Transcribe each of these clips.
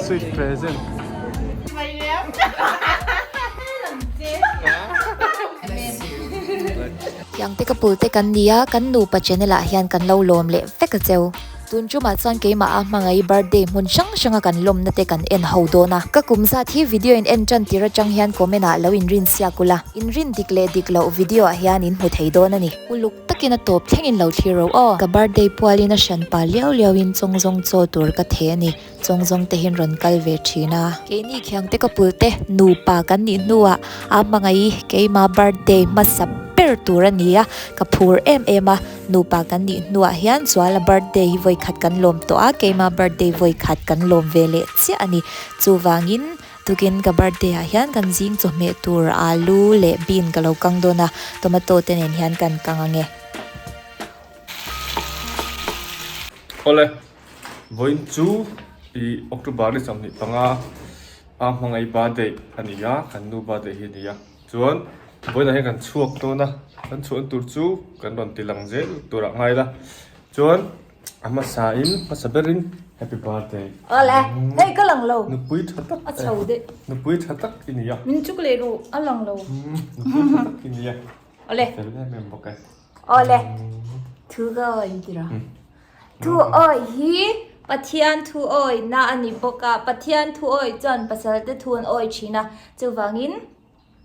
Sweet present. Tiangte ka pul te kan ni a, kan nupa channel ah hian kan lo lawm leh vek a cheu. Tun tumah chuan keimah a hmangaih birthday hmun hrang hranga kan lawmna te kan en ho dawn a. Ka kum zat hi video in en tan tir atang hian comment ah lo inrin siak ula. Inrin dik leh dik loh video ah hian in hmu thei dawn a ni. Uluk takin a tawp thlengin lo thlir ro aw. Ka birthday pualin a hran pa liau liauin chawngzawng chaw tur ka theh a ni. Chawngzawng te hian rawn kal ve thin a. Keini khiangte ka pul te nupa kan nih hnuah a hmangaih keima birthday hmasa ber tur a ni a, ka phur em em a. Nupa kan nih hnuah hian Zuala birthday hi vawikhat kan lawm tawh a, keima birthday vawikhat kan lawm ve leh chiah a ni. Chuvangin Tukin ka birthday ah hian kan zing chawhmeh tur alu leh bean ka lo kang dawn a, tomato te nen hian kan kang ange. Awle, vawiin chu i October ni 25 a hmangaih birthday a ni a, kan nu birthday hi a ni a, chuan vawiinah hian kan chhuak dawn a, kan chhuahna tur chu kan rawn ti lang zel turah ngai la, chuan. A hmasa in hmasa berin happy birthday. Awle hei ka lang lo. Nupui tha tak a chho deuh. Nupui tha tak i ni a. Min chuk leh ru a lang lo. Nupui tha tak i ni a. Awle. Fel em em bawk e. Awle. Thu ka awi in tira. Thu awi hi Pathian thu awi na a ni bawk a. Pathian thu awi chuan pasal te thu an awi thin a. Chuvangin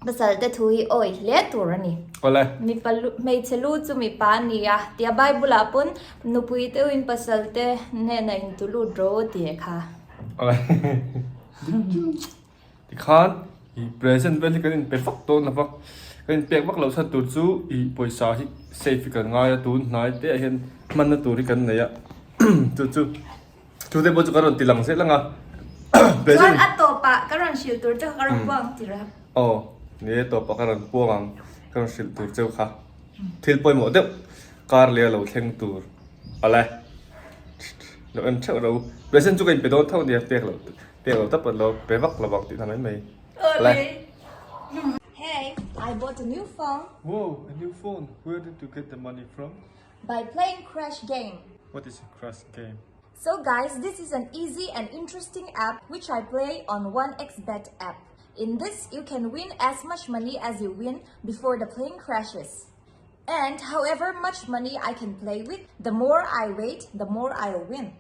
Pasal te thu hi awi hle tur a ni. Awle. Mipa lu, hmeichhe lu chu mipa a ni a, tia Bible ah pawn nupui te uin pasal te hnenah in tu lut ro a ti kha. Awle. Tikhan i present vel hi kan in pe vak dawn lova, kan in pek vak loh chhan tur chu i pawisa hi safe hi kan ngai a, tun hnai te ah hian hmanna tur hi kan nei a, chu chu. Chu te pawh chu ka rawn ti lang zel ang a. Chuan a tawpah ka rawn hrilh tur che kha ka rawn puang tir a. Aw, ni e tawpah ka rawn puang ang, ka rawn hrilh tur cheu kha. Thil pawimawh deuh kar leh a lo thleng tur awle. Lo en theuh ro. Present chu ka inpe dawn tho nia, pek loh pek loh tap lo pe vak lo vang tih hna mai mai. Awle. Hey, I bought a new phone. Wow, a new phone. Where did you get the money from? By playing Crash Game. What is a Crash Game? So guys, this is an easy and interesting app which I play on 1xBet app. In this, you can win as much money as you win before the plane crashes. And however much money I can play with, the more I wait, the more I'll win.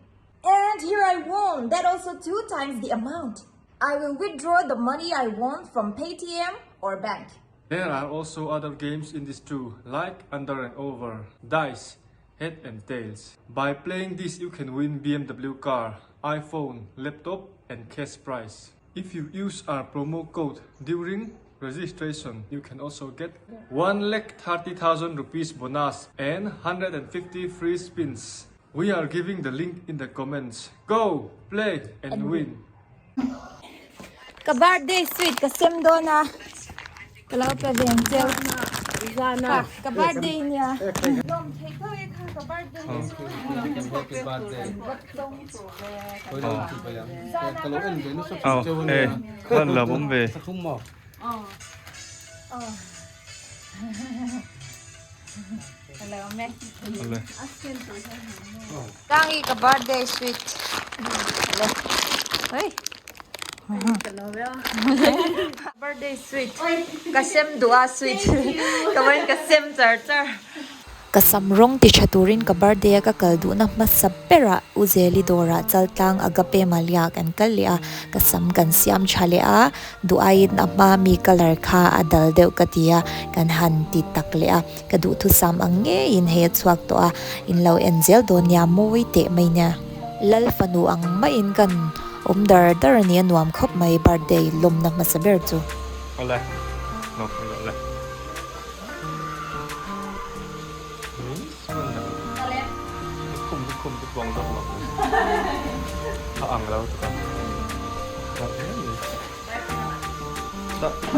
And here I won, that also two times the amount. I will withdraw the money I won from Paytm or bank. There are also other games in this too, like Under and Over, Dice, Head and Tails. By playing this you can win BMW car, iPhone, laptop and cash prize. If you use our promo code during registration, you can also get 1 lakh 30,000 rupees bonus and 150 free spins. We are giving the link in the comments. Go, play and win! Ka birthday sweet ka sem dawn a, ka lo pe ve ang cheu. Ka ka birthday nia. Lawm thei tho e kha ka birthday chu. Aw e hman lo awm ve. Tangi ka birthday sweet. Hei. Birthday sweet. Ka sem duh a sweet. Ka vawiin ka sem char char. Ka sam rawng ti tha turin ka birthday a ka kal duhna hmasa berah U Zeli dawrah Chaltlang Agape Malia kan kal leh a, ka sam kan siam tha leh a, duh aiin a hma mi colour kha a dal deuh ka ti a, kan han ti tak leh a, ka duhthusam ang ngeiin hei a chhuak tawh a, in lo en zel dawn nia mawi teh mai nia. Lal fanu ang maiin kan awm dar dar a ni a nuam khawp mai birthday lawmna hmasa ber chu. Awle, lawm mai rawh le.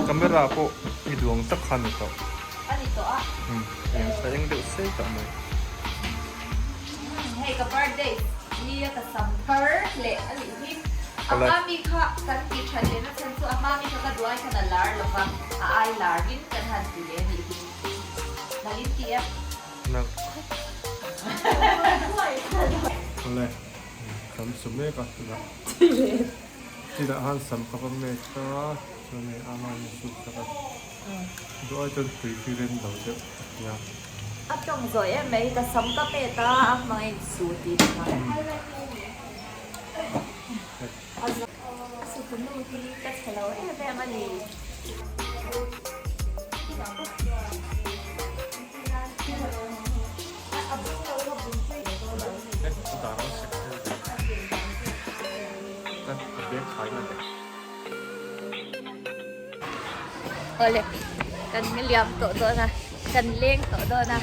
Camera pawh i duang tak kha a ni tawh. A ni tawh a. Eng sa eng deuh sei tawh mai. Hei ka birthday ni a ka sam thar leh a nih hi. A hma mi kha kan tih tha leh na chhan chu a hma mi kha ka duh ai khan a lar lo va, a ai lar in kan han ti leh a nih hi. Nalin ti em? Nal. Awle, kan su mek a. Chinah khan sam ka va met a, chuan hei ama in a suk sak a, duh ai chuan tui khi rem lo deuh a ti a. A tawng zawi em mai, ka sam ka met a, a hmang a insu tih kha. A sutunu hi ka chhe lo em em a ni. Awle, kan liam tawh dawn a, kan leng tawh dawn a.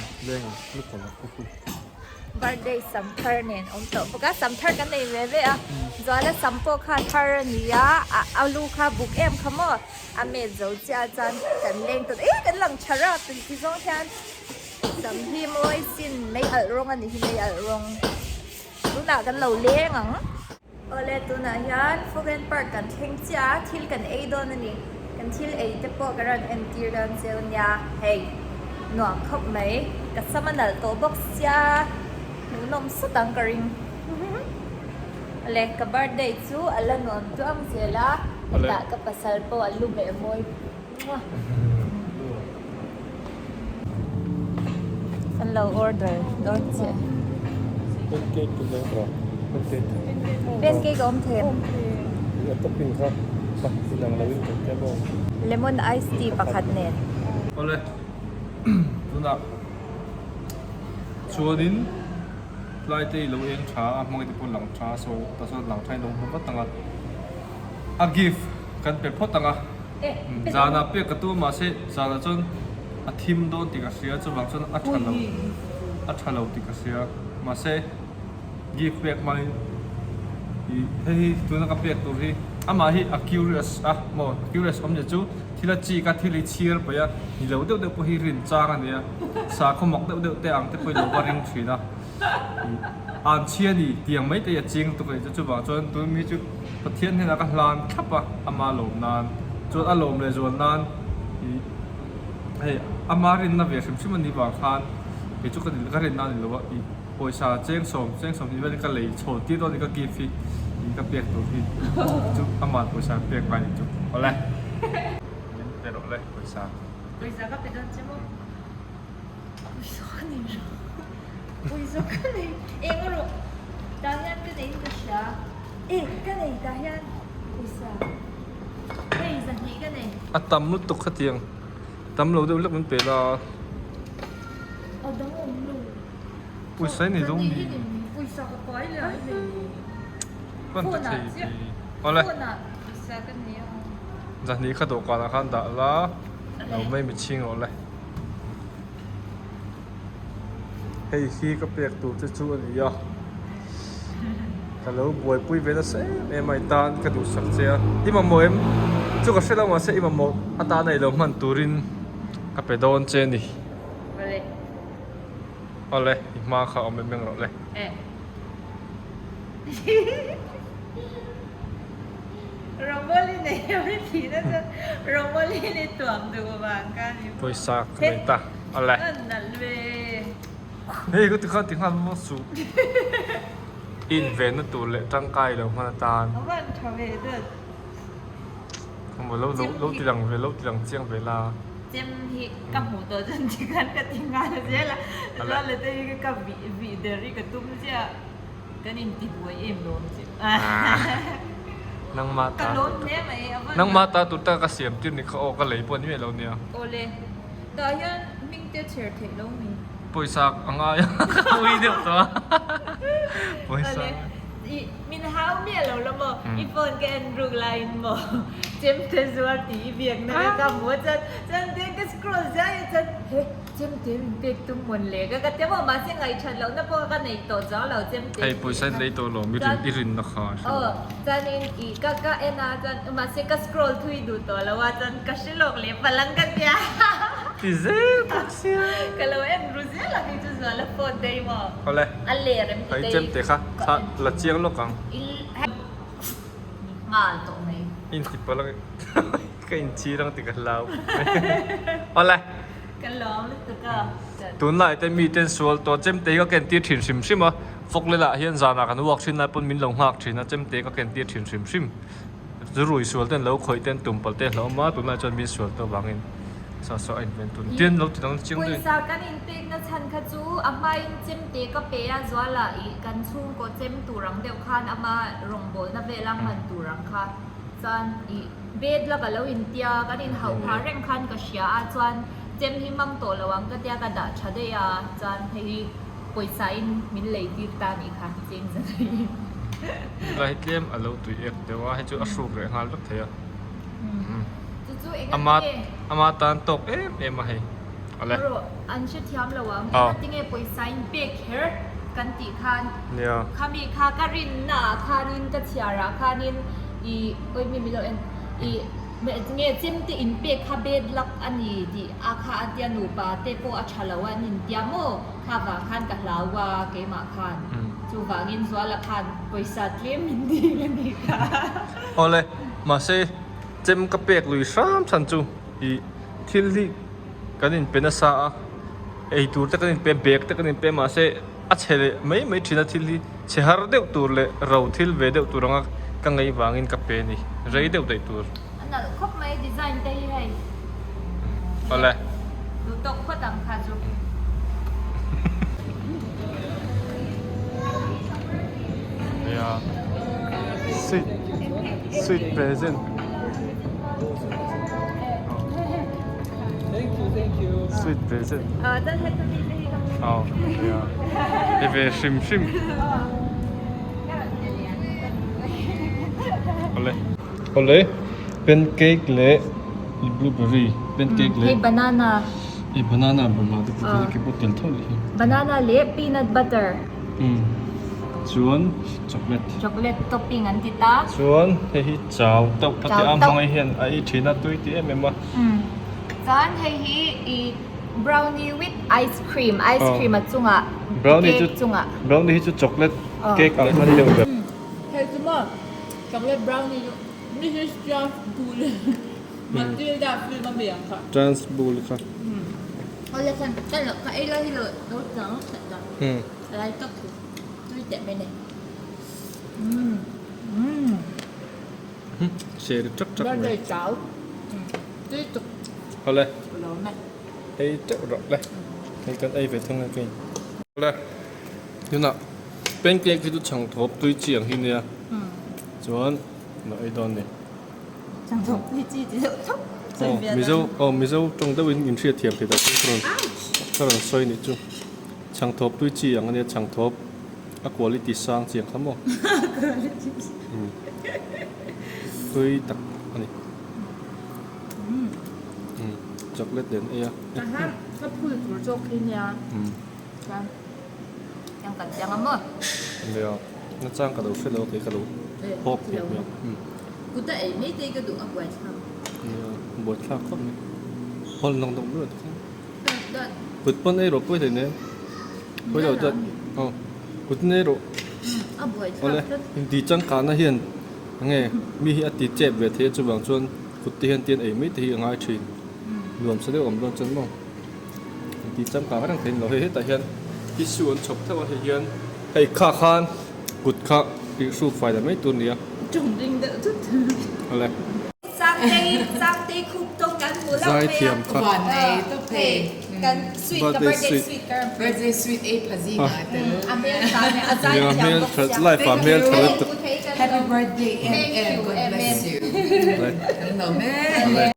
Birthday sam thar nen awm tawh bawk a, sam thar kan nei ve ve a, Zuala sam pawh kha thar a ni a, a lu kha buk em kha maw, a met zo chiah chuan kan leng tawh eh kan lang tha rap ti zawng hian sam hi mawi sin mei alh rawng a ni hi mei alh rawng tunah kan lo leng ang. Awle tunah hian Foreign Park kan thleng chiah a, thil kan ei dawn a ni. Kan thil ei te pawh ka rawn entir dawn cheu nia, hei nuam khawp mai, ka sam a nalh tawh bawk sia, hmuhnawm sawt ang ka ring. Awle ka birthday chu a la nuam tuang zel a, hetah ka pasal pawh a lu meh mawi muah. Kan lo order dawn chiah. Pancake te dawn rawh. Pancake. Pancake a awm thei em? A topping kha inang lo in kan tia maw? Lemon ice tea pakhat nen. Awle tunah chuanin tlai te i lo eng tha a hmangaih te pawh lang tha a saw tah chuan lang tha in lo hmu vat ang a a gift kan pe phawt ang a. Zanah pek ka tum a mahse zanah chuan a thim dawn tih ka hria chuvang chuan a tha lo a tha lo tih ka hria mahse gift pek hmangin ih hei hi tuna ka pek tur hi amah hi a curious a maw curious awmzia chu thil a chik a thil hi chhiar paih a ni lo deuh deuh pawh hi rin chang a nia sakhaw mak deuh deuh te ang te pawh hi lo va ring thin a ih an chhia a ni tiang mai te hi a ching lutuk a ni chu chuvang chuan tun mi chu. Pathian hnenah ka hlan thlap a, ama lawm nan chuan a lawm leh zual nan ih hei ama rinna ve hrim hrim a nih vang khan kei chu ka ka rinna a ni lo a ih pawisa chengsawm chengsawm tih velin ka lei chhawn tir dawn a ni ka gift hi ih ka pek tur hi chu ama pawisa pek ngai chu awle min pe rawh le pawisa. Pawisa ka pe dawn che maw? Pawisa ka nei rawh pawisa ka nei eng erawh tah hian ka nei in ka hria e ka nei tah hian pawisa hei zahnih ka nei. A tam lutuk khatiang tam lo deuh hlek min pe la. A dang awm lo. Pawisa i nei dawn mi? Pawisa ka pai leh ai nei. Kan ta thei pi. Awle. Phone ah pawisa ka nei a. Zahnih kha dawhkanah khan dah la lo mai mi chhing rawh le. Hei hi ka pek tur te chu a ni a, ka lo buaipui ve nasa em em a i tan ka duhsak che a, i mamawh em? Chu ka hre lo mahse i mamawh atana i lo hman turin ka pe dawn che a ni. Awle i hma kha awm em eng rawh le. Rawmawli nei a mi thin a chuan Rawmawli ni tuam duh vang ka ni maw. Pawisa ka nei ta awle. Ka nalh ve. Hei ka ti khan ti nghal maw suh. I invenna tur leh tangkai lo hman atan. A van tha ve deuh. Khaw lo lo lo ti lang ve lo ti lang chiang ve la. Chem hi ka hmuh tawh chuan ti khan ka ti nghal zel a. Chuan leh te hi ka vih vih der hi ka tum chiah. Kan inti buai em lawm che. Nangmah ta. Ka lawm hle mai a van. Nangmah ta tur taka ka siam tir ni kha aw ka lei pawh ni miah lo nia. Awle. Tah hian hming te chher theih lo mi. Pawisa a ngai a ka ui deuh tawh a. Pawisa. Awle. I min hau miah lo la maw? I phone ka en ruk laiin maw? Chemte zuar tih i biakna kha ka hmu a chuan chuan te ka scroll zai a chuan he. Chemte min pek tum mawn le ka ka ti maw mahse ngaihṭhat lohna pawh ka nei tawh chuang lo chemte Hei pawisa in lei tawh lo mi rin i rinna kha a hre lo. Aw chuanin i ka ka en a chuan mahse ka scroll thui duh tawh lo a chuan ka hre lawk leh palang ka tia. Ti zel bawk sia. Ka lo en ru zel ang hi chu zuala phone te hi maw. Awle. A ler em ti Hei te hi. chemte kha kha la chiang lawk ang. I nghal tawh mai. In ti palang ka inchhir ang ti ka hlau. Awle. Ka lawm lutuk a. Tunlai te miten sual tawh chemte ka ken tir thin hrim hrim a, Fawklela ah hian zanah kan uak thin lai pawn min lo nghak thin a, chemte ka ken tir thin hrim hrim. Zu rui sual ten lo khawih ten tum palh te a hlauhawm a, tunlai chuan mi sual tawh vangin sa saw a inven tun tin lo ti dang chiang deuhin. Pawisa kan inpekna chhan kha chu a hmain chemte ka pe a, Zuala ih kan chhungkaw chem tur ang deuh khan ama rawngbawlna vela hman tur ang kha chuan ih bed la ka lo intia kan inhauh phah reng khan ka hria a chuan chem hi hmang tawh lo ang ka tia ka dah tha daih a chuan hei hi pawisa in min lei tir ta nih kha cheng zan hi. Helai hi tlem a lo tui ek deuh a, hei chu a hruk reh nghal vek thei a. Chu chu eng a tinge? Ama tan tawk em em a hei. Awle. Rawh an hrethiam lo ang. Eng a tinge pawisa in pek kher kan tih khan. Nia. Khami kha ka rinna ah khanin ka chhiar ah khanin i oi mi milo en i nge chemte in pek kha bad luck a ni tih a kha a tia nupa te pawh a tha lo a an intia maw kha vang khan ka hlau a keimah khan chuvangin Zuala khan pawisa tlem min dil a nih kha. Awle mahse chem ka pek lui hram chhan chu i thil hi kan inpe nasa a ei tur te kan inpe bag te kan inpe mahse a chhe leh mai mai thin a thil hi chhe har deuh tur leh ro thil ve deuh tur anga ka ngaih vangin ka pe a ni rei deuh daih tur. A nalh khawp mai design te hi hei. Awle. Duh tawk phawt ang kha chu. Nia sweet sweet present. Thank you, thank you. Sweet present. Aw nia i ve hrim hrim. Awle. Awle pancake leh blueberry pancake leh Hei banana. I banana bawlhhlawh te pawh chu pawh tel tho leh hi. Banana leh peanut butter. Chuan chocolate. Chocolate topping an ti ta. Chuan hei hi chau tauh a ti a hmangaih hian a ei thin a tui ti em em a. Chuan hei hi i brownie with ice cream ice cream a chungah brownie chu cake chungah. Brownie hi chu chocolate cake ang kha a ni deuh ber. Hei chu maw chocolate brownie chu this is just bull Matilda film a mi ang kha. Trans bull kha. Awle khan ka lo ka ei lai hi lo lo chang that dan lai tak chu tui teh mai nei. Che ri tak tak mai. Birthday chau tui tuk. Awle. Lo me. Ei teuh rawh le. Hei kan ei ve thung a kei. Awle. Tunah pancake hi chu chhang thawp tui chi ang hi nia. Chuan lo ei dawn ni. Chhang thawp tui chi ti deuh thawp sawi ve a Mizo aw Mizo tawng deuhin in hriat thiam thei tak chu ka rawn ka rawn sawi nih chu. Chhang thawp tui chi ang ania chhang thawp a quality sang chi ang kha maw. Tui tak a ni. Chocolate nen ei a. Aha ka phul tur zawk khi nia. Chuan Tiang kan tiang a maw? Nia, nachang ka lo hre lo kei ka lo hawp nghet mai ang. Kut a ei mai te ka duh a buaithlak. Nia, buaithlak khawp mai. Hawl nawk nawk ber kha. Kut pawn ei rawh pawi hlei nen. Pawi lo chuan aw kut in ei rawh. A buaithlak tlat. Inti changkahna hian enge mi hi a ti chep ve thei a chuvang chuan kut te hian tian ei mai te hi a ngai thin. Nuam sa deuh awm dawn chuan maw. Ti changkang reng thei ni lo hei hetah hian tissue an chhawp theuh a hei hian hei kha khan kut kha tih hruk fai leh mai tur a ni a. Ṭawng ding deuh thut. Awle. Sangtei Sangtei khup tawng kan hmu hlauh mai a. Zaithiam kha. Van nei tawp hei. Kan sweet ka birthday sweet ka rawn Birthday sweet ei pha zing ah tel. A hmel tha nia a zaithiam bawk sia. Life ah hmel tha lutuk. Happy birthday em em God bless you. Kan lo mek.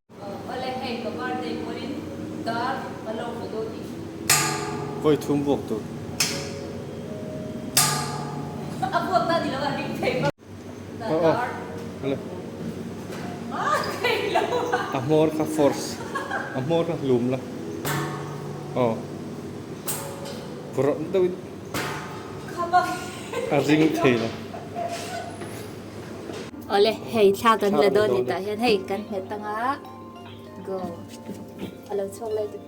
Awle hei ka birthday pawhin dar ka lo hmu dawn i. Vawi thum vuak tur. A vuak ta ni lo a ring thei bawk. Aw awle. A hmawr kha force a hmawr kha hlum la aw rawh deuhin a ring thei lo. Awle, hei thla kan la dawn ni tah hian hei kan hmet anga go a lo chhuak lai te.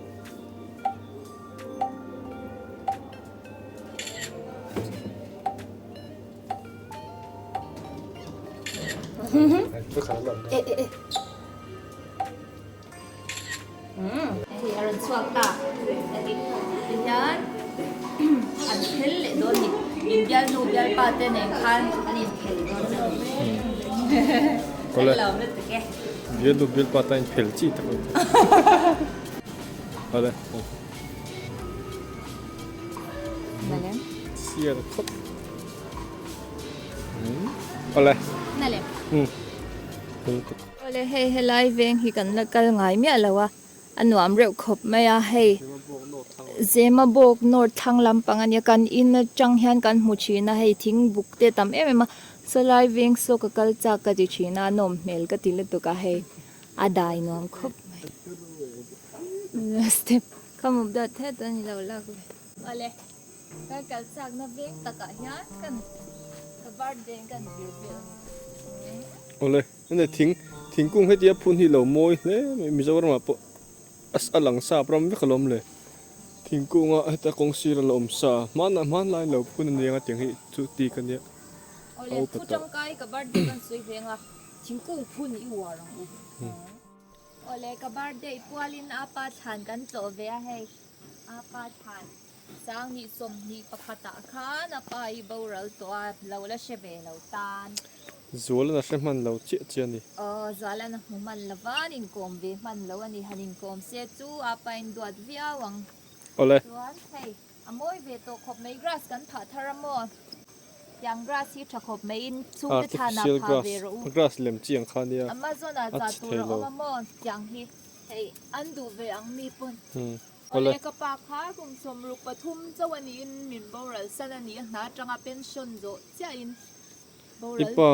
E e e. Hei a rawn chhuak ta a ni tihian an phel leh dawn a ni in bialnu bialpa te nen khan an inphel dawn a ni. Awle. Bialnu bialpa tan in phel chi tak a ni. Awle. Sial khawp. Awle. Nale. Awle hei helai veng hi kan la kal ngai miah lo a. A nuam reuh khawp mai a hei Zemabawk North thlang lampang a nia kan in atang hian kan hmu thin a hei thing buk te tam em em a sawlai veng saw ka kal chak ka ti thin a nawm hmel ka ti lutuk a hei a dai nuam khawp mai step ka mawp dat het a ni lo lak ve. Awle kan kal chak na veng takah hian kan ka birthday kan vir vel a ni. Awle. Hei thing thingkung hetia phun hi lo mawi hle mai Mizoram ah pawh a lang sap ram vek alawm le thingkung a heta kawng sir a la awm sa hmanah hmanlai lo phun a nia tiang hi chu ti ka nia Awle thu tangkai ka birthday kan sawi ve anga thingkung phun i uar ang u Awle ka birthday pualin apa thlan kan tlawh ve a hei apa thlan Sanghnih 21 ah khan a pa hi boral tawh a, lo la hre ve lo tan. Zualan a hre hman lo chiah chiah a ni. Aw, Zualan a hmu hman lo va, an inkawm ve hman lo a ni. Han inkawm se chu a pa in duat viau ang. Awle. Chuan hei, a mawi ve tawh khawp mai, grass kan phah thar a maw? Tiang grass hi tha khawp mai in chhungte thlanah phah ve rawh u. Grass lem chi ang kha nia. Amazon ah chah tur a awm a maw? Tiang hi hei an duh ve ang mi pawn. Awle. Awle ka pa kha kum 63 chauh a niin min boral san a ni a, hna atanga pension zawh chiahin boral. I pa,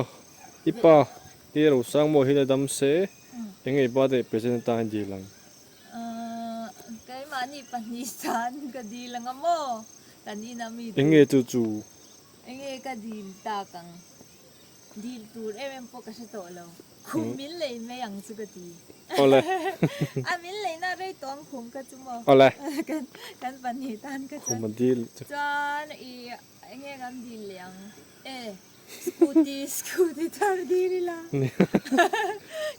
i pa hi Rosang maw hian a dam se, eng nge i birthday present atan i dil ang? Ahh, keimahni pahnih tan ka dil ang a maw? Kan ina mi tur. Eng nge chu chu? Eng nge ka dil tak ang? Dil tur em em pawh ka hre tawh lo. Khum min lei mai ang chu ka ti. Awle. A min leina rei tawh ang khum ka chu maw. Awle. Kan kan pahnih tan ka chuan. Khum a dil chu. Chuan i eng nge kan dil leh ang e scooty scooty thar dil ila.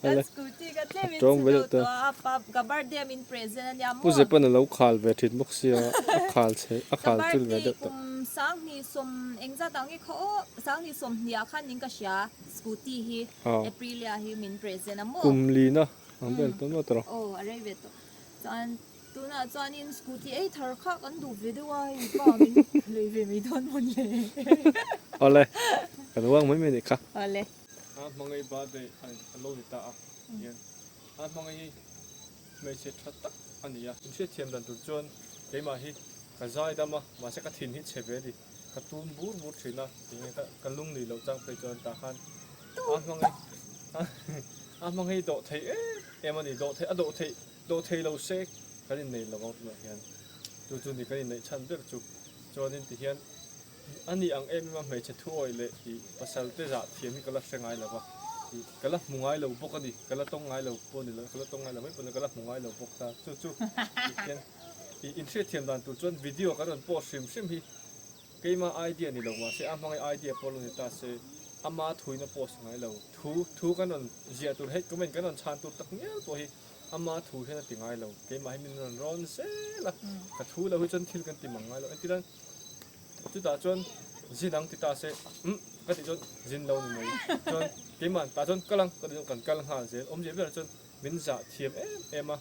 Kan scooty ka tlem in chu deuh tawh a pa ka birthday a min present a nia maw. Pu Zepan a lo khal ve thin bawk sia a khal chhe a khal chul ve deuh tawh. Ka birthday kum 20 engzat ang nge khaw aw 2020 ah khan in ka hria scooty hi Aprilia hi min present a maw. Kum lina ang vel tawh maw tawh. Aw a rei ve tawh chuan tunah chuanin scooty ei thar kha kan duh ve deuh a hei pa min lei ve mai dawn mawn le. Awle kan uang mai mai nih kha. Awle. A hmangaih birthday a lo ni ta a hian a hmangaih hi hmeichhe tha tak a ni a. In hriatthiam dan tur chuan keimah hi ka zai dam a mahse ka thin hi chhe ve a ni. Ka tum bur bur thin a tinge ka ka lung ni loh chang phei chuan tah khan a hmangaih a hmangaih dawh theih em em a ni dawh theih a dawh theih dawh thei lo se kan innei lo ang tunah hian chu chu ni kan inneih chhan ber chu chuanin tihian a ni ang em em a hmeichhe thuawih leh ih pasal te zah thiam hi ka la hre ngai lo va ih ka la hmu ngai lo bawk a ni ka la tawng ngai lo pawh ni lo ka la tawng ngai lo mai pawh ni lo ka la hmu ngai lo bawk ta chu chu tihian ih inhriatthiam dan tur chuan video kan rawn post hrim hrim hi Keima idea ni lo mahse a hmangaih idea pawh lo ni ta se ama thuin a post ngai lo. Thu thu kan rawn ziah tur hei comment kan rawn chhan tur tak ngial pawh hi ama thu hian a ti ngai lo. Keimah hi min rawn rawn zel a, ka thu lo hi chuan thil kan ti mang ngai lo. Engtin chutah chuan zin ang ti ta se umm ka tih chuan zin lo ni mai. Chuan keimah tah chuan kal ang ka tih chuan kan kal nghal zel. Awmzia ber chuan min zah thiam em em a,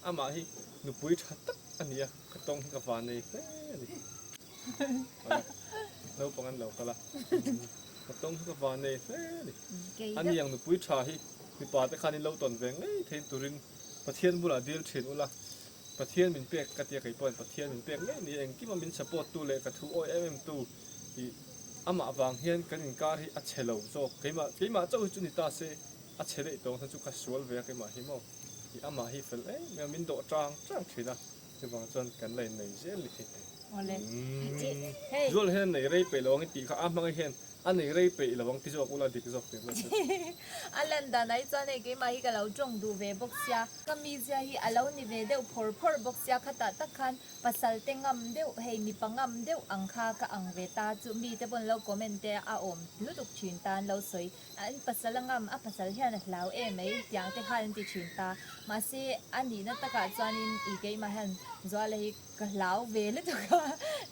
amah hi nupui tha tak a ni a, ka tawng hi ka van nei hle a ni. Naupang an lo kal a, ka tawng hi ka van nei hle a ni. A ni ang nupui tha hi mipa te khan in lo tawn ve ngei thein turin Pathian bulah dil thin ula, Pathian min pek ka tia kei pawhin Pathian min pek ngei ni engkim a min support tu leh ka thu awi em em tu ih amah vang hian kan inkar hi a chhe lo zawk keimah keimah chauh hi chu ni ta se a chhe daih tawng kha chu ka sual ve a keimah hi maw ih amah hi fel em em a min dawh tang tang thin a. Chuvang chuan kan la innei zel ni khi. Zual hian a nei rei peih lo ang i tih kha a hmang hian a nei rei peih lo ang ti zawk ula dik zawk tih mai chu. A lan dan ah hi chuan hei keimah hi ka lo tawng duh ve bawk sia, ka mizia hi a lo ni ve deuh phawr phawr bawk sia khatah tak khan pasal te ngam deuh hei mipa ngam deuh ang kha ka ang ve ta chu mi te pawn lo comment te a awm lutuk thin ta an lo sawi An pasal a ngam, a pasal hian a hlau em mai tiang te khan an ti thin ta. Mahse, a nihna takah chuanin i keimah hian Zuala hi ka hlau ve lutuk a,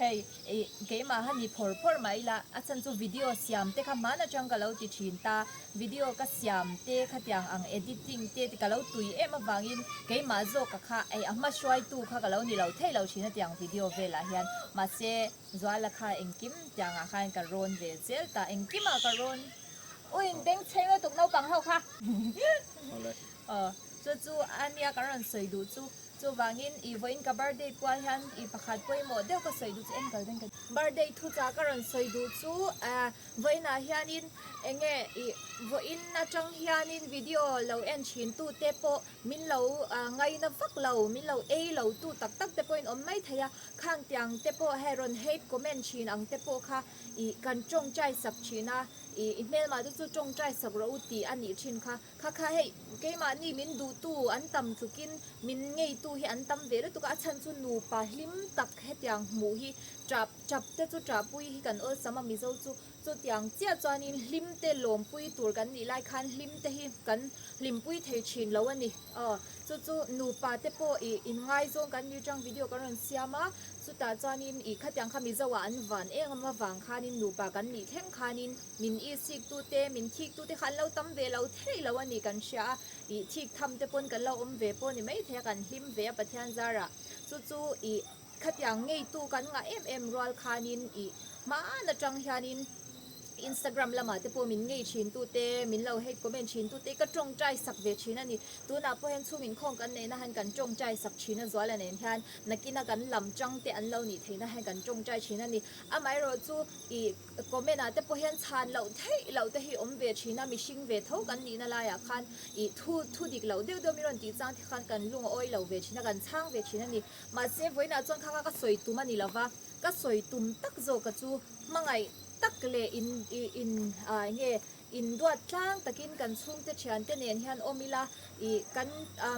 hei i keimah han i phawr phawr mah ila a chhan chu videos. siam te kha hman atang ka lo ti thin ta, video ka siam te khatiang ang editing te ka lo tui em avangin keimah zawk ka kha ei a hma hruaitu kha ka lo ni lo thei lo thin a tiang video velah hian mahse Zuala kha engkim tiangah khan ka rawn ve zel ta engkimah ka rawn u in bengchheng lutuk naupang ho kha aw chu chu ania ka rawn sawi duh chu. Chuvangin i vawiin ka birthday pual hian i pakhat pawimawh deuh ka sawi duh chu en kal dawn ka birthday thuchah ka rawn sawi duh chu eh vawiinah hianin eng nge i vawiin atang hianin video lo en thin tu te pawh min lo ngaina vak lo min lo ei lo tu tak tak te pawhin awm mai thei a khang tiang te pawh hei rawn hate comment thin ang te pawh kha i kan tawngtai sak thin a i i hmelmah te chu tawngtai sak rawh u tih a nih thin kha. Kha kha hei, keimahni min duhtu an tam tlukin min ngeitu hi an tam ve lutuk a, a chhan chu nupa hlim tak hetiang hmuh hi tap tap te chu tahpui hi kan awlsam a Mizo chu chutiang chiah chuanin hlim te lawmpui tur kan nih lai khan hlim te hi kan hlimpui thei thin lo a ni. Aw chu chu nupa te pawh ih inngaizawng kan ni tang video kan rawn siam a, chutah chuanin ih khatiang kha Mizo ah an van eng awm avang khanin nupa kan nih thleng khanin Min isik tu te, min thik tu te kha an lo tam ve lo thei lo a ni kan hria a, ih thik tham te pawn kan lo awm ve pawh ni mai thei a, kan hlim ve a Pathian zarah. Chu chu ih khatiang ngei tu kan ngah em em rual khanin ih hmaan atang hianin Instagram lamah te pawh min ngei thin tu te, min lo hate comment thin tu te ka tawngtai sak ve thin a ni. Tunah pawh hian chhung inkhawm kan neihna hian kan tawngtai sak thin a Zuala nen hian nakina kan lam chang te an lo nih theihna hian kan tawngtai thin a ni. Amaherawhchu ih. Comment ah te pawh hian chhan loh theih loh te hi awm ve thin a, mihring ve tho kan nihna laiah khan ih thu thu dik loh deuh deuh mi rawn tih chang te khan kan lung a awi lo ve thin a, kan chhang ve thin a ni. Mahse vawiinah chuan kha kha ka sawi tum a ni lova, ka sawi tum tak zawk ka chu hmangaih tak leh in ih in ah eng nge Induat tlang takin kan chhungte thiante nen hian awm ila, ih kan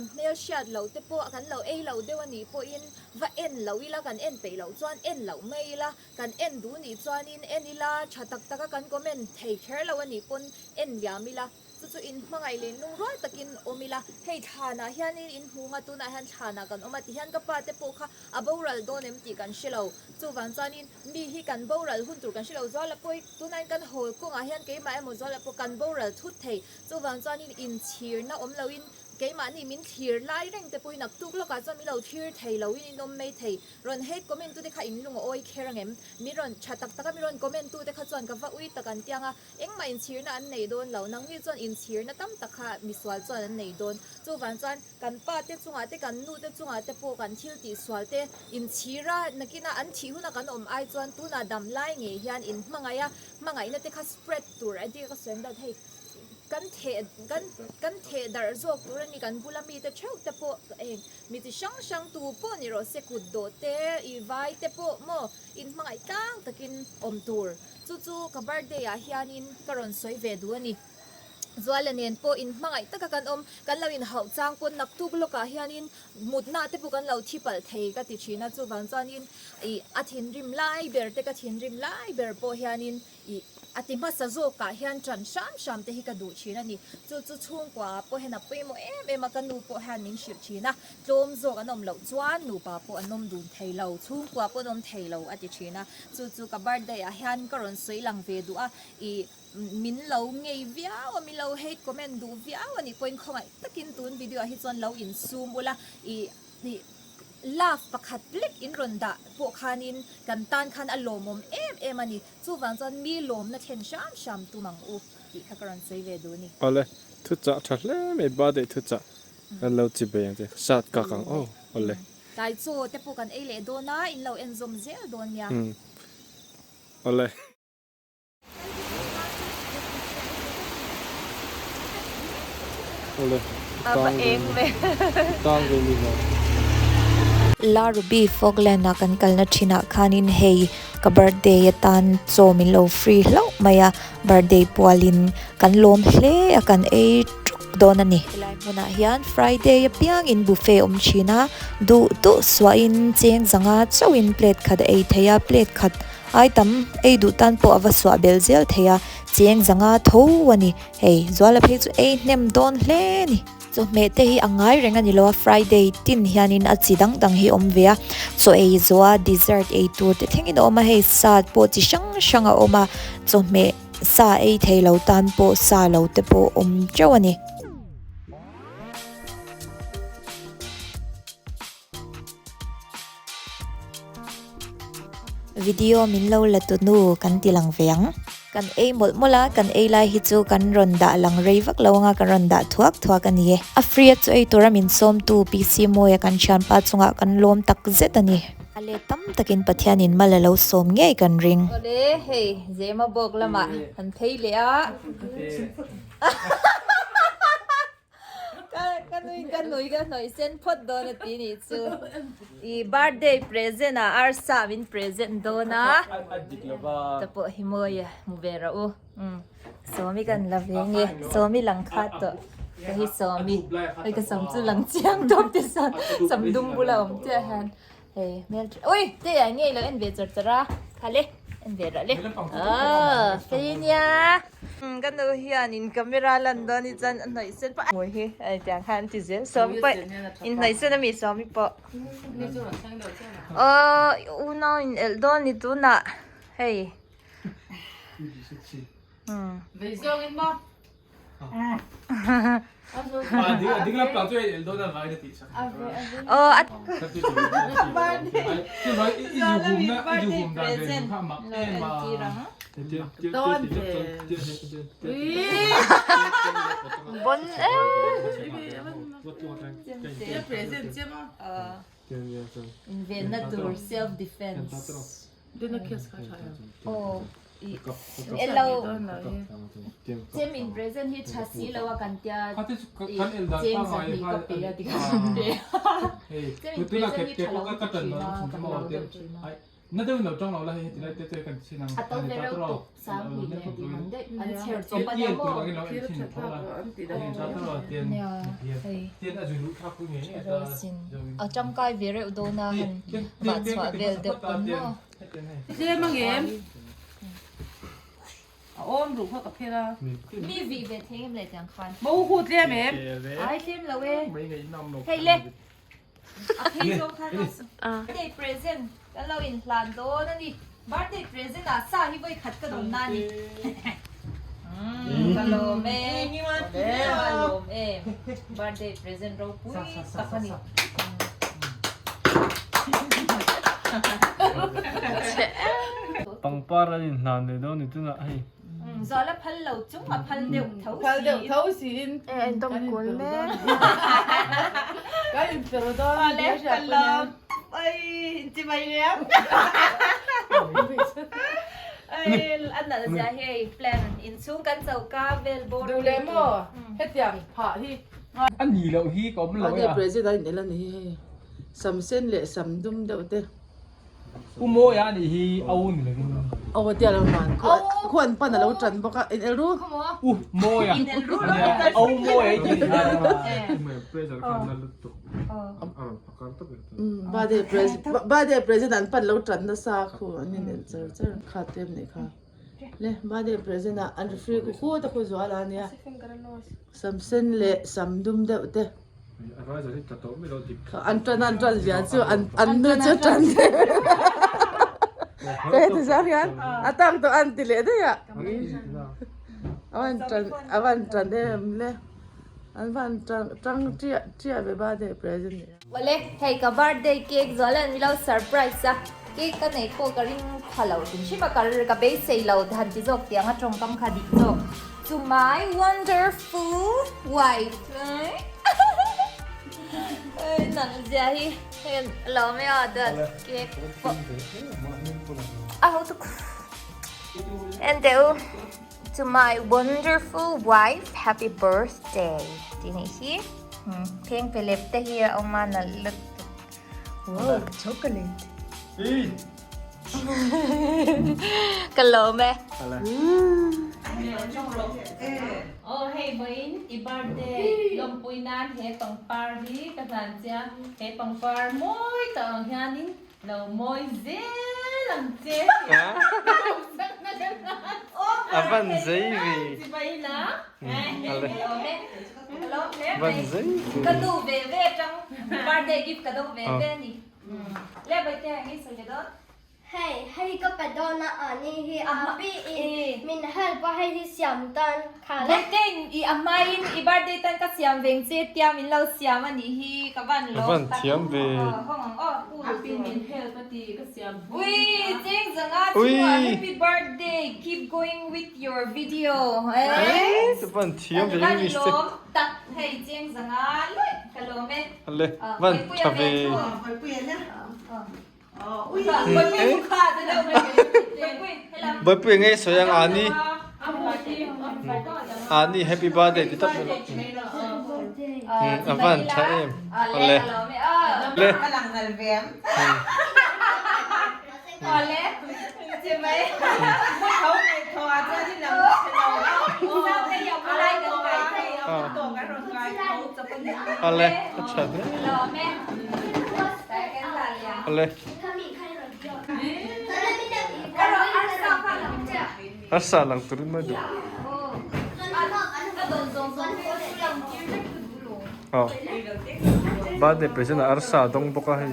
hmel hriat loh te pawh kan lo ei loh deuh a nih pawhin va en loh ila, kan en peih loh chuan en loh mai ila, kan en duh nih chuanin en ila, tha tak taka kan comment thei kher lo a nih pawn en liam ila, chu chu in hmangaih leh lungrual takin awm ila, hei thlanah hianin in hmu nga tunah hian thlanah kan awm a tihian ka pa te pawh kha a boral dawn em tih kan hre lo, chuvang chuanin Mi hi kan boral hun tur kan hre lo zual a pawi, tunah kan hawl kawngah hian keimah emaw zual a pawh kan boral thut thei. Chuvang chuanin inchhirna awm loin keimahni min thlir lai reng te pawhin naktuk lawkah chuan min lo thlir thei loin in awm mai thei. Rawn hate comment tute kha in lung a awi kher ang em? Mi rawn tha tak taka mi rawn comment tute kha chuan ka va ui tak an tiang a, engmah inchhirna an nei dawn lo. Nangni chuan inchhirna tam tak kha misual chuan an nei dawn. Chuvang chuan. Kan pa te chungah te kan nu te chungah te pawh kan thil tih sual te inchhir a, nakinah an thih huna kan awm ai chuan tunah dam lai ngei hian in hmangaih a, hmangaihna te kha spread tur a dik a sawi dan hei kan theh kan kan theh darh zawk tur a ni kan bula mite theuh te pawh eng mi chi hrang hrang tu pawh ni rawh se kut dawh te i vai te pawh maw in hmangaih tlang takin awm tur chu chu ka birthday ah hianin ka rawn sawi ve duh a ni. Zuala nen pawh in hmangaih taka kan awm, kan lo inhauh chang pawn naktuk lawkah hianin mutna te pawh kan lo thi palh thei ka ti thin a, chuvang chuanin ih a thinrim lai ber te ka thinrim lai ber pawh hianin ih a ti hmasa zawkah hian ṭan hram hram te hi ka duh thin a ni. Chu chu chhungkua ah pawh hian a pawimawh em em a, ka nu pawh hian min hrilh thin a, tlawm zawk an awm loh chuan nupa pawh an awm dun thei lo, chhungkua pawh an awm thei lo a ti thin a, chu chu ka birthday ah hian ka rawn sawi lang ve duh a, ih. Min lo ngei viau a, min lo hate comment duh viau a nih pawhin khawngaih takin tun video ah hi chuan lo insum ula ih ih love pakhat lek in rawn dah pawh khanin kan tan khan a lawmawm em em a ni. Chuvang chuan mi lawmna thlen hram hram tum ang u tih kha ka rawn sawi ve duh a ni. Awle, thuchah tha hle mai, birthday thuchah kan lo chi bei ang che, sat kak ang aw, awle. Tlai chaw te pawh kan ei leh dawn a, in lo enzawm zel dawn nia. Umm, awle. La Ruby Falkland a kan kalna thinah khanin hei ka birthday atan chaw min lo free hlauh mai a, birthday pualin kan lawm hle a kan ei tuk dawn a ni. Helai hmunah hian Friday apiangin buffet awm thin a, duh duh suahin cheng zanga chauhin plate khat a ei thei a, plate khat Ai tam ei duh tan pawh a va suah bel zel thei a, cheng zanga tho a ni. Hei, Zuala phei chu ei hnem dawn hle a ni. Chawhmeh te hi a ngai reng a ni lo a, Friday tin hianin a chi dang dang hi a awm ve a, chaw ei zawh a dessert ei tur te thlengin a awm a, hei sat pawh chi hrang hrang a awm a, chawhmeh. sa ei thei lo tan pawh sa lo te pawh awm teuh a ni. Video min lo la tu nu kan ti lang ve ang. Kan ei mawlh mawlh a, kan ei lai hi chu kan rawn dah lang rei vak lo anga kan rawn dah thuak thuak a ni e. A free a chu ei tura min sawmtu PC Mawia kan thianpa chungah kan lawm tak zet a ni. A let tam takin Pathianin mal a lo sawm ngei kan ring. Awle hei Zema bawk lamah kan phei leh a. Ka nui ka nui ka hnawih sen phawt dawn a ti nih chu. I birthday present ah arsa min present dawn a. Ta pawh hi mawi a hmu ve rawh u. Sawmi kan la ve nge. Sawmi lang kha tawh. Ka hi sawmi. Hei ka sam chu lang chiang tawp te sawn sam dum bula awm chiah hian. Hei hmel tha ui te ah nge ilo en ve char char a khale en ve rah le aw hei nia ka nu hian in camera lan dawn hi chuan a hnawih sen pah hmui hi hei tiang khan an ti zel sawmi pawh in hnawih sen ami sawmi pawh aw unau in elh dawn ni tunah hei Invenna tur self defense. Aw i elo chem in present hi tha si lo a kan tia i cheng zahnih ka pe a ti khan pe chem in present hi tha lo ka ti thin a kan lo deuh thin a. A to ve reuh tuk sang hnih leh ti man daih an chher chawp a nia maw. Nia hei rawsin a tangkai ve reuh dawn a han vah chhuah vel deuh pawn maw. Tlem ang em? A awm ruh kha ka phel a. Mi vih ve thei em leh tiang khan. Mo hu tlem em? Ai tlem lo e. Hei le. A phei zawng khan a birthday present kan lo in hlan dawn a ni. Birthday present ah sa hi vawi khat ka dawn na ni. Ka lawm e. Ka lawm e. Birthday present ropui tak a ni. Pangpar an in hlan leh dawn ni tunah hei. Zuala phal lo chung a phal deuh tho si. Phal deuh tho siin. E en dawm kul mek. Kan in per dawn. Awle ka lawm. Oi in chi mai liam. Oi a nalh zia hi hei plan inchhung kan choka vel bawr. Duh leh maw hetiang phah hi. A ni loh hi ka awm lo e a. President a in el a ni hi hei. Sam sen leh sam dum deuh te. Pu Mawia a nih hi Au ni lovin. Aw tia lo man khu an pan a lo tan bawk a in el ru. U Mawia Au Mawia i tih kha. Birthday present birthday present an pan lo tan nasa khu an in el char char kha te em nih kha. Le birthday present ah an referee khu khu te khu zual a nia. Sam sen leh sam dum deuh te. An tan an tan zia chu an an nu chu tan te ti zang hian a tak tawh an ti leh daih a a van tan a van tan em le an van tang tang chiah chiah ve birthday present ni. Awle hei ka birthday cake zual an milo surprise a cake ka nei pawh ka ring pha lo hrim hrim a ka ka beisei lo han ti zawk tiang a tawngkam kha dik zawk to my wonderful wife Oi nang zia hi hei lo mai a that cake pawh a ho tuk en teh u to my wonderful wife happy birthday tih nih hi pheng pe lep te hi a awm a nalh lutuk wow chocolate ka lawm e Aw hei vawiin i birthday lawmpui nan he pangpar hi ka hlan che a, he pangpar mawi tak ang hianin lo mawi zel ang che A van zei ve. Van zei ve. Ka nu ve ve atang birthday gift ka dawng ve ve a ni. Le Bawitea eng nge sawi ve dawn? Hei hei ka pe dawn a ani hi a pi in min help a hei hi siam tan kha le. Birthday i a hmain i birthday tan ka siam veng che tia min lo siam a nih hi ka van lawm tak hawng ang aw pu A pi min help a ti ka siam pui Ui cheng zanga chungah happy birthday keep going with your video Eii ka van thiam ve English te. Ka van lawm tak hei cheng zanga luih ka lawm e. Ale van tha ve. Bawihpui ngei sawi ang Ani Ani happy birthday ti tap a van tha em ale le Ale a tha hle Ale Arsa lang turin mai duh Aw Birthday present ah arsa a dawng bawk a hei.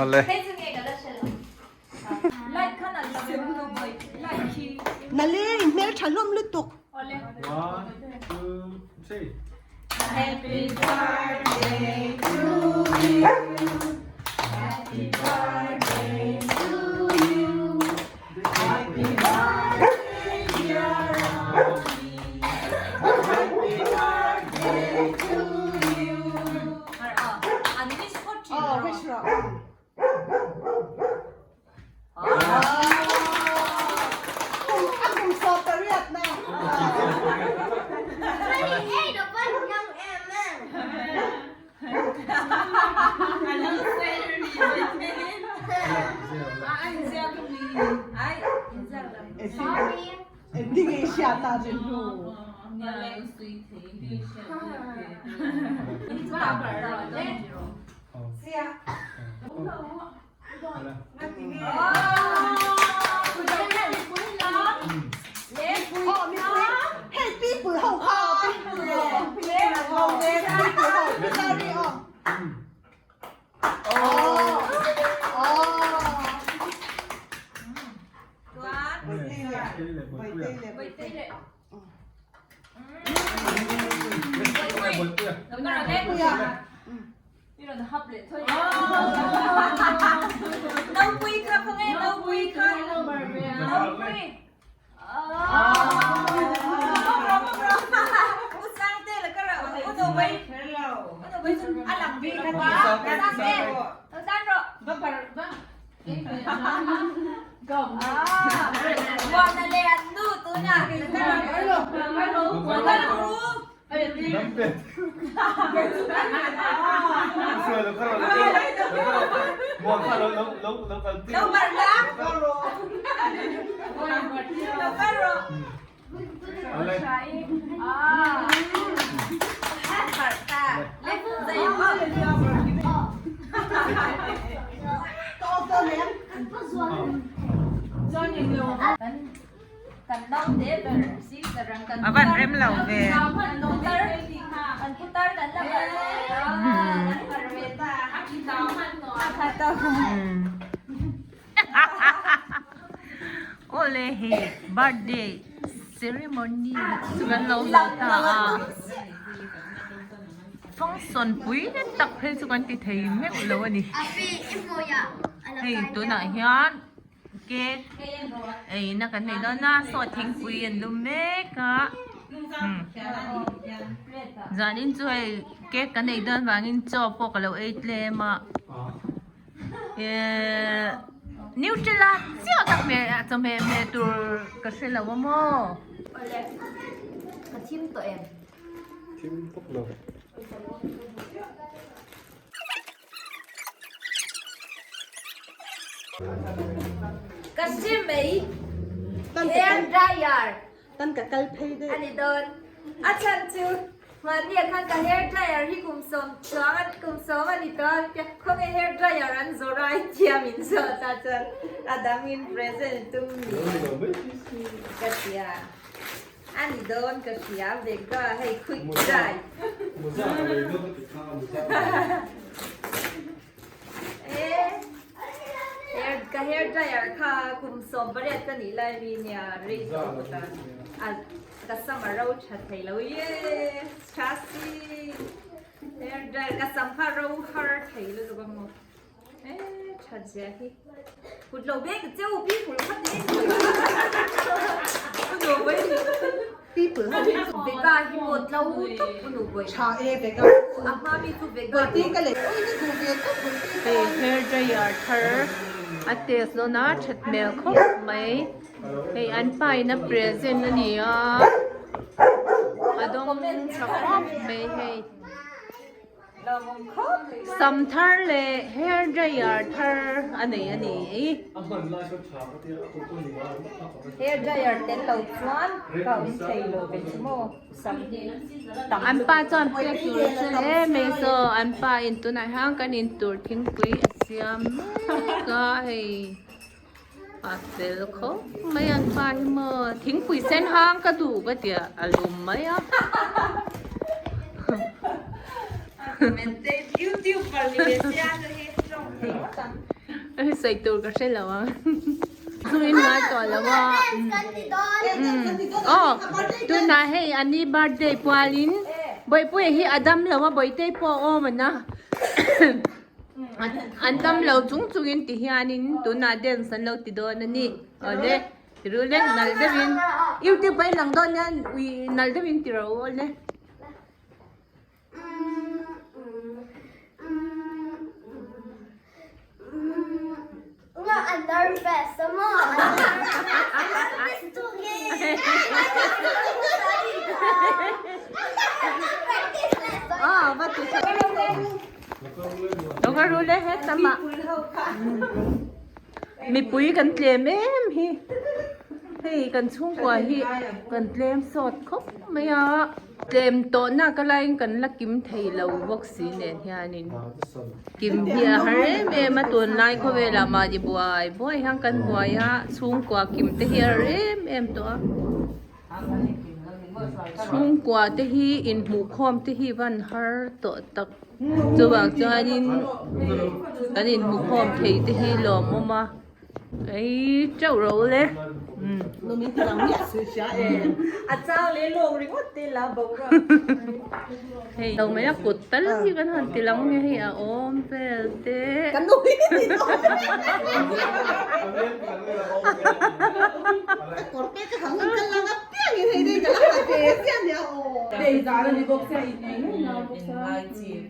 Ale. Nale in hmeltha hlawm lutuk. One, two, three. Happy birthday to you. Happy birthday to you. Happy birthday dear Rosie. Happy birthday to you. Oh, wish rawh. A kum sawm pariat na. Engtin nge i hriat a rilru? Hei people ho kha people ho people ho sorry aw. Nopui kha khawnge nopui kha nopui A van rem lo ve. Awle hei birthday ceremony chu kan lo zawh ta a function pui tak phei chu kan ti thei meuh lo a ni hei tunah hian cake eina kan nei dawn a saw thingpui an lum mek a zanin chu hei cake kan ei dawn vangin chaw pawh ka lo ei tlem a ehh nutella chiah tak hmeh chawhmeh hmeh tur ka hre lo a maw. Ka hre mai hair dryer Tan ka kal phei deuh. A ni dawn. A chhan chu mahni ah khan ka hair dryer hi kum sawm chuang a kum sawm a ni tawh a tia khawnge hair dryer an zawrh a i tia min zawt a chuan a dangin present tum ni ka tia. Ani dawn ka hria Vega hei quick dry. Hair ka hair dryer kha kum 18 ka nih lai mi nia rei tawh bawk a a ka sam a ro tha thei lo ye tha si hair dryer ka sam kha ro har thei lutuk a maw e tha zia hi kut lo bek cheu people kha ti People ho hi chu Vega hi maw tlo tawp u nu bawi. Tha e Vega. A hma mi chu Vega. Bawihtei ka lei oi ka duh ve tawp bawihtei Hei hair dryer thar a test dawn a that hmel khawp mai hei an pa in a present a ni a a dawng tha khawp mai hei. Sam thar leh hair dryer thar a nei a ni. Hair dryer tel lo chuan ka awm thei lo ve chu maw sam hi tam An pa chuan pek tur a hre hle mai saw an pa in tunah hian kan in tur thingpui a siam mek a hei a fel khawp mai an pa hi maw thingpui sen hang ka duh ka tia a lum mai a. Sawi tur ka hre lo ang zu in ngai tawh lo a aw tunah hei ani birthday pualin Bawihpuia hi a dam lo a Bawihtei pawh a awm ana. An tam lo chung chungin ti hianin tunah dance an lo ti dawn a ni. Awle ti ru le nal deuhin youtube a inlang dawn hian ui nal deuhin ti ro awle. Nga a nervous a maw? A nervous tuk e. Ah, va tu sa. Lo ka ru le he tama. Mipui kan tlem em hi. Hei kan chhungkua hi kan tlem sawt khawp mai a. Tlem tawhna ka laiin kan la kim thei lo bawk si nen hianin kim hi a har em em a tunlai khawvelah mahni buai buai hian kan buai a chhungkua kim te hi a har em em tawh a chhungkua te hi inhmuhkhawm te hi van har tawh tak chuvang chuanin kan inhmuhkhawm thei te hi lawmawm a. Ei teuh ro le. Nu min ti lang miah sui hria e. A chang leh lawng ringawt te la bo ra. Hei lo mai a kut tal hi kan han ti lang nge hei a awm vel te. Kan nu hi ti dawn. Ka kawr te ka hang in ka lang a piang in hei dei ka la ha ve chiah nia aw. Dei zan a ni bawk sia in nei ngei ngai bawk sia.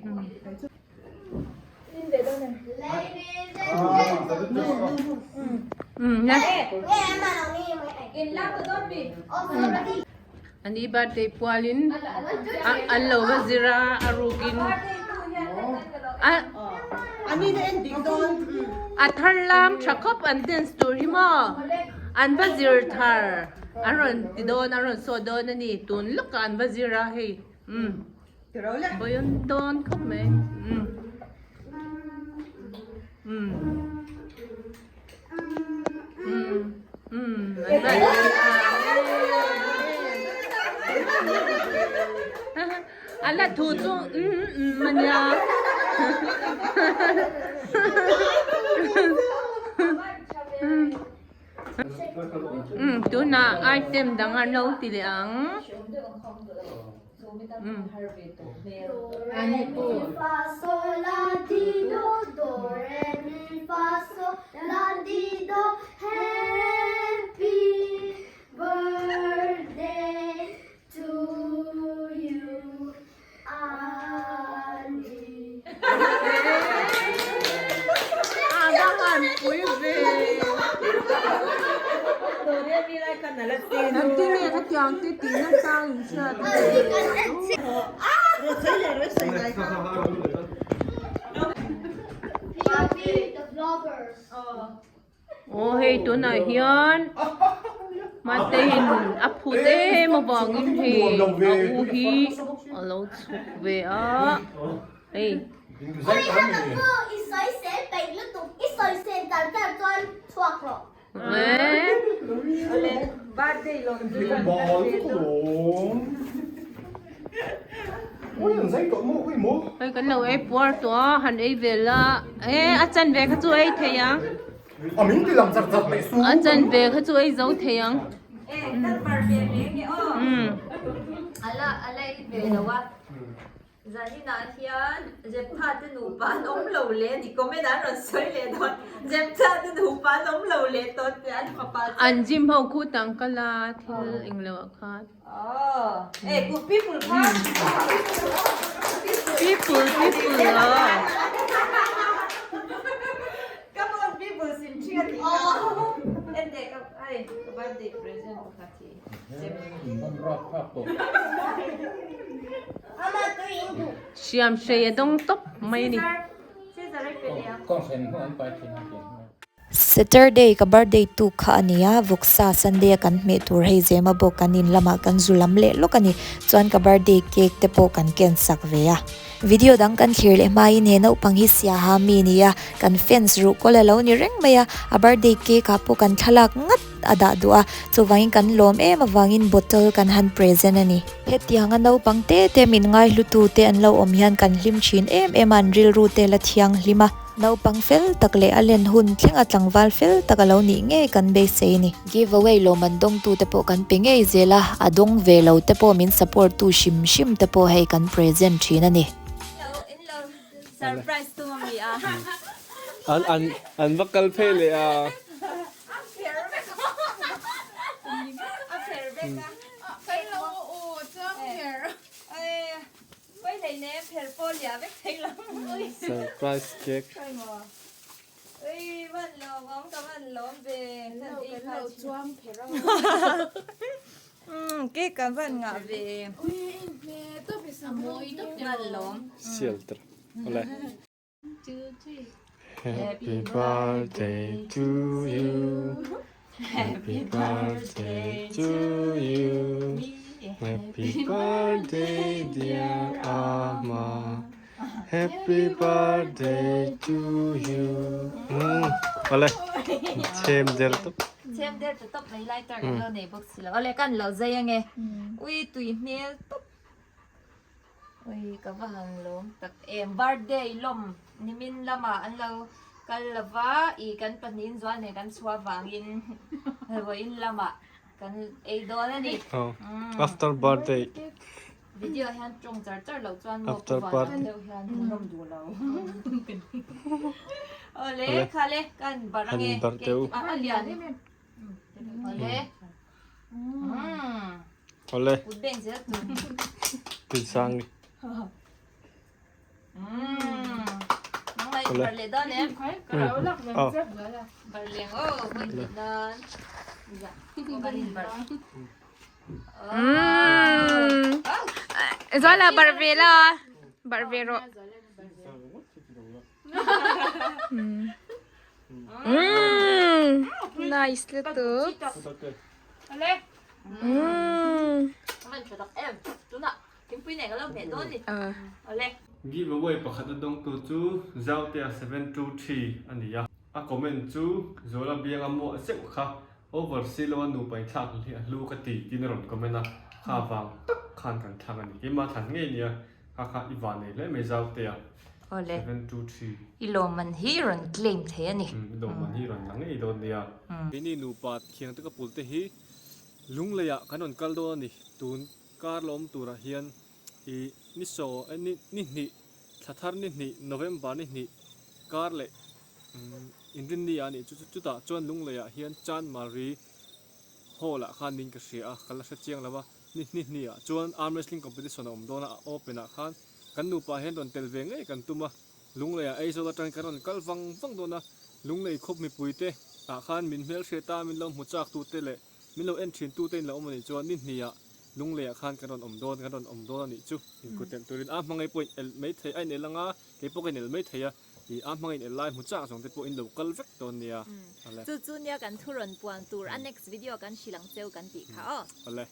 Ani birthday pualin an lo va zir a a rukin a thar lam tha khawp an dance tur hi maw an va zir thar an rawn ti dawn an rawn saw dawn a ni tun lawkah an va zir a hei umm. Bawion dawn khawp mai. Um. Um. Um. Um. A la thu chu um um ania. Um tunah item dang an lo ti leh ang. A va han pui ve. An ti nge khatiang te tihna chang in hriat a. Aw hei tunah hian Mateiin a phut em avangin hei a u hi a lo chhuk ve a hei. Birthday lawm chu kan kal ve dawn. Hei kan lo ei puar tawh a, han ei ve la. E a chanve kha chu ei thei ang. A chanve kha chu ei zo thei ang. E kan bar ve ve nge aw. Ala ala ei ve lo a. Zaninah hian Jeptha te nupa an awm lo leh ni comment an rawn sawi leh dawn. Jeptha te nupa an awm lo leh tawn teh an fapa chuan. An gym ho khu tang kal a thil englo ah khan. Aww eh ku people kha. People people aw. Come on people sim thian tih kha. En teh ka hei ka birthday present pakhat hi. Siam hrei a dawng tawp mai a ni. Saturday ka birthday tuk kha a ni a, vawksa Sunday a kan hmeh tur hei zema bawk kan in lamah kan zu lam leh lawk a ni. Chuan ka birthday cake te pawh kan ken sak ve a. Video dang kan thlir leh hmain he naupang hi siaha mi ni a, kan fans ruhkawl a lo ni reng mai a, a birthday cake ah pawh kan thlalak ngat. a dah duh a, chuvangin kan lawm em avangin bottle kan han present a ni. Hetianga naupang te te min ngaihlutu te an lo awm hian kan hlim thin em em a, an rilru te la thianghlim a. Naupang fel tak leh a len hun thlenga tlangval fel tak a lo nih ngei kan beisei a ni. Give away lawmman dawngtu te pawh kan pe ngei zel a, a dawng ve lo te pawh min support tu hrim hrim te pawh hei kan present thin a ni. Surprise tum a mi a. An an an va kal phei leh a. A pher vek a. A pher vek a. Kan lo aw chuang pher. Pawi hlei nem pher pawh liah vek thei lo. Surprise cake. Khawi maw. Ui van lawm awm ka van lawm ve. Kan lo chuang pher a. Cake kan van ngah ve. Ui in hme tawp i sam mawi tawp van lawm. Sial tir. Awle. Happy birthday to you. Happy birthday to you. Happy birthday dear Amma. Happy birthday to you. Awle. Chem der tawp. Chem der ta tawp mai lighter kan lo nei bawk si lo. Awle kan lo zai ange. Ui tui hmel tawp. Ui ka va han lawm tak em. Birthday lawm nimin lamah an lo kal lova i kan pahnihin zual nen kan chhuah vangin vawiin lamah kan ei dawn a ni. After birthday. Video hian tawng char char loh chuan maw pu van deuh hian hmuhnawm duh lo. Awle khale kan barh ange cake a lian em em. Awle. Awle. Kut beng zel tur. Tinsang ni. Nangmah i barh leh dawn em? Barh leng aw, vawi hnih nan. Zuala barh ve la barh ve rawh. Nice lutuk. Give away pakhat a dawngtu chu Zautea 723 a ni a, a comment chu Zuala bianga muah zeuh kha Over si lo a nupa in thlak hi a hlu ka ti tiin a rawn comment a, kha vang tak khan kan thlak a ni. Keimah thlan ngei nia, kha kha i van nei hle mai Zautea. Awle. 723. I lawmman hi rawn claim thei a ni. I lawmman hi rawn la ngei dawn nia. Keini nupa thiang te ka pul te hi Lungleiah kan rawn kal dawn a ni. Tun kar la awm turah hian i ni saw ni ni hnih thla thar ni hnih November ni hnih kar leh Inrinni a nih chu chutah chuan Lungleiah hian Chanmari Hall ah khan ning ka hria a, ka la hre chiang lo a, ni hni hni ah chuan Arm Wrestling Competition a awm dawn a, a open ah khan kan nupa hian rawn tel ve ngei kan tum a, Lungleiah Aizawl atangin kan rawn kal vang vang dawn a, Lunglei khawp mipui te ah khan min hmelhriat a, min lo hmu chak tu te leh min lo en thin tu te in lo awm a nih chuan ni hni ah Lungleiah khan kan rawn awm dawn, kan rawn awm dawn a nih chu, inkut telh turin a hmangaih pawh in elh mai thei a inelh anga keipawh ka inelh mai thei a. I a hmang in el lai hmu chak zawng te pawh in lo kal vek dawn nia. Awle. Chu chu nia kan thu rawn puan tur a next video kan hrilh ang cheu kan tih kha aw. Awle.